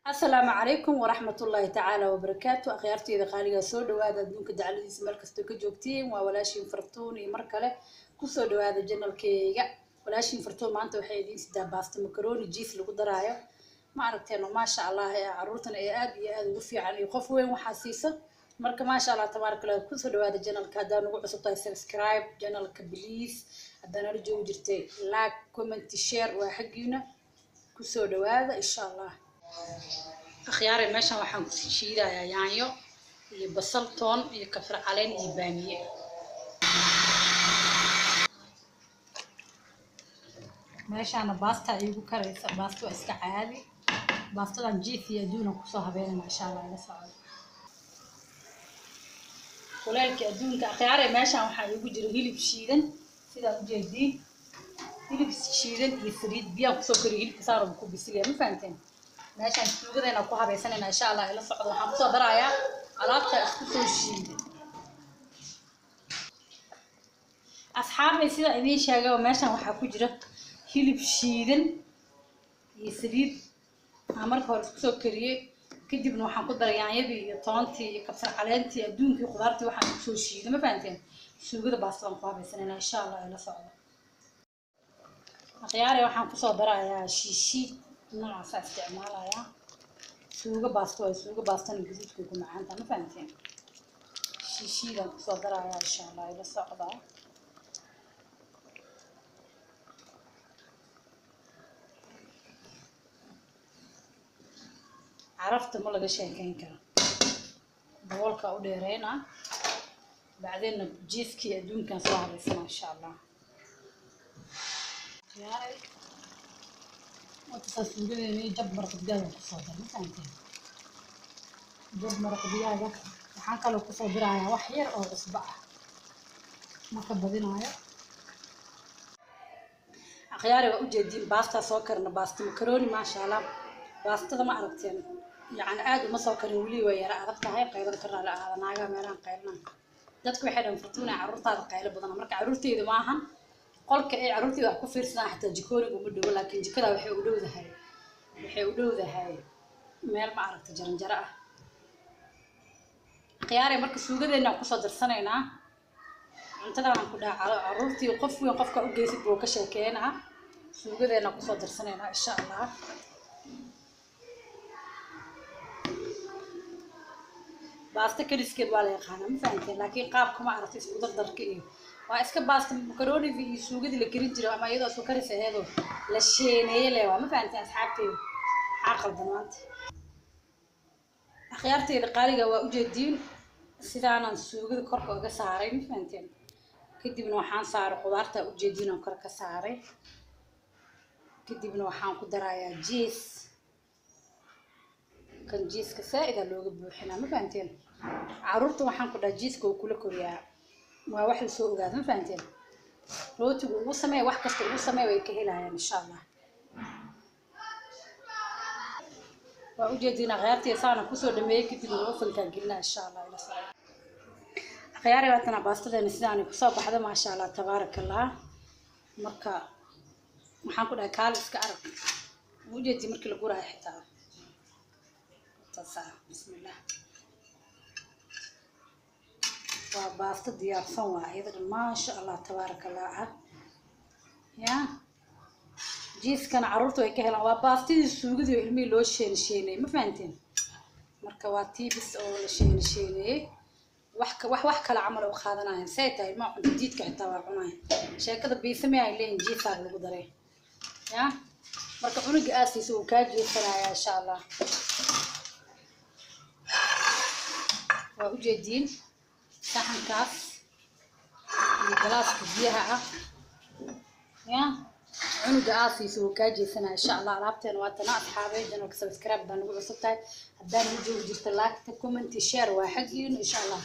Asalaamu calaykum waraxmatullaahi tacaala wabarakaatu. Akhyaarteyda qaaligaa, soo dhawaada adduunka dacladiisa meel kastoo ka joogtiin. Waa walaashiin Fartuun iyo mar kale kusoo dhawaada channelkeyga. Walaashiin Fartuun maanta waxay idiin sidaa baasta macaroni cheese lagu daraayo. Ma aragteen? Maasha Allah, ee caruurtana ee aad iyo aad ugu fiican iyo qof weyn waxaa siisa. Marka maasha Allah, tabaaraka Allah, kusoo dhawaada channelka. Haddaa nagu cusub tahay, subscribe channelka please. Haddaa nala joogi jirtay, like, comment, share waa xaggiina. Kusoo dhawaada insha Allah. Akhyaare, meeshan waxaan ku shiidayaa yaanyo iyo basal, toon iyo kabsar caleen iyo baamiye. Meeshaana baasta iigu karaysa. Baasta waa iska caadi, baastadan cheese iyo adduuna kusoo habeynana insha Allah. Ila socdo kuleelka adduunka. Akhyaare, meeshan waxaa iigu jira hilib shiidan, sidaa ujeediin, hilib shiidan iyo saliid biyaan kusoo kariyo. Hilibka saaraba ku bisilaya, ma fahanteen? Meeshaan suugadeena ku habaysanayna insha Allah. Ila socdo. Waxaan kusoo darayaa alaabta isku soo shiiday. Asxaabay, sida idiin sheegay, meeshaan waxaa ku jira hilib shiidan iyo saliid aan marka hore isku soo kariyey. Kadibna waxaan ku daray yaanyadii iyo toontii iyo kabsar caleentii, adduunkii, khudaartii waxaan isku soo shiiday, ma fahanteen? Suugada baasta baan ku habaysanayna insha Allah. Ila socdo. Akhyaare, waxaan kusoo darayaa shiishiid noocaasa isticmaalayaa. Suugo baasto waay, suugo baastana gaduudkay ku macaanta, ma fahanteen? Shiishiidaan kusoo darayaa insha Allah. Ila socdaa. Carafta ma laga sheekeyn karo. Daboolka u dheereynaa, bacdeenna cheesekii adduunkan soo habaysana insha Allah. Akhyaare, watasaa suugadeena. Jab maraq digaaga kusoo dar, ma fahanteen? Jab maraq digaaga. Waxaan kaloo kusoo dirayaa wax yar oo cusbo ah, ma ka badinaayo. Akhyaari, waa ujeediin baastaa soo karna, baasta macaroni, maasha Allah. Baastada ma aragteen? Yacni aad uma soo karin weli, waa yara adag tahay. Qaylada ka raali ahaada, naagaha meelahan qaylana. Dadku waxay dhahan, "Fartuuna, carruurtaada qaylo badan." Marka carruurteyda maahan, qolka ay carruurteyda wax ku fiirsadaan xataa jikooniga uma dhowo, laakiin jikada waxay u dhowdahay, waxay u dhowdahay meel, ma aragta, jaranjaro ah. Khiyaare, marka suugadeena kusoo darsanaynaa cuntadaan ku dhaha. Carruurtii, qof weyn, qofka u geysid buu ka sheekeynaa. Suugadeena kusoo darsanaynaa insha Allah. Baasta kariskeed waa la yaqaanaa, ma fahanteen? Laakiin qaabka, ma aragtay, isku dardarka iyo waa iska baasta makaroonidii iyo suugadii la karin jiray ama iyadoo isku karis aheedoo la sheeneeye le waa, ma fahanteen asxaabteyda? Maxaa qaldan maanta? Akhyaarteyda qaaliga, waa ujeediin sidaanan suugada korka uga saaray, ma fahanteen? Kadibna waxaan saaray khudaarta ujeediin oo kor ka saaray. Kadibna waxaan ku darayaa cheese. Kan cheeseka saa-ida looga buuxinaa, ma fahanteen? Caruurta waxaan ku dhaha, cheeseka uu kula koriyaa, waa wax lasoo ogaada, ma fahanteen? Rootigu ugu sameeya, wax kasta ugu sameeya, way ka helayaan insha Allah. Waa ujeediin akhyaartii, saana kusoo dhameeyey. Kadibna ovenkaan gelinaa insha Allah. Ila socda akhyaari. Waatana baastadeena sidaanay kusoo baxda, maasha Allah, tabaaraka Allah. Marka waxaan ku dhahay, kaali iska arag. Ujeedii markii la guraayo xitaa tasaa. Bismillah, waa baasto diyaarsan, waa iyada dhan, maasha Allah, tabaaraka Allah ah. Ya cheesekana carruurta way ka helaan. Waa baastidii suugadii oo ilmihii loo sheeni sheenayey, ma fahanteen? Marka waa tii bis oo la sheeni sheeneeyey. Wax wax wax kale camal u qaadanayan say tahay ilmaha cunto diidka xitaa waa cunayan. Sheekada biisa mi ay leeyihin, cheeseaa lagu daray ya. Marka cunuga aad siisa wuu kaa jeesanaya insha Allah. Waa ujeediin saxankaas iyo galaaska biyaha ah ya cunuga aad siiso wuu kaa jeesanaya insha Allah. Alaabteena waa tana. Asxaabay, channelka subscribe baa nagu cusub tahay. Haddaan nagu joogi jirta, like, comment, share waa xaggiinu insha Allah.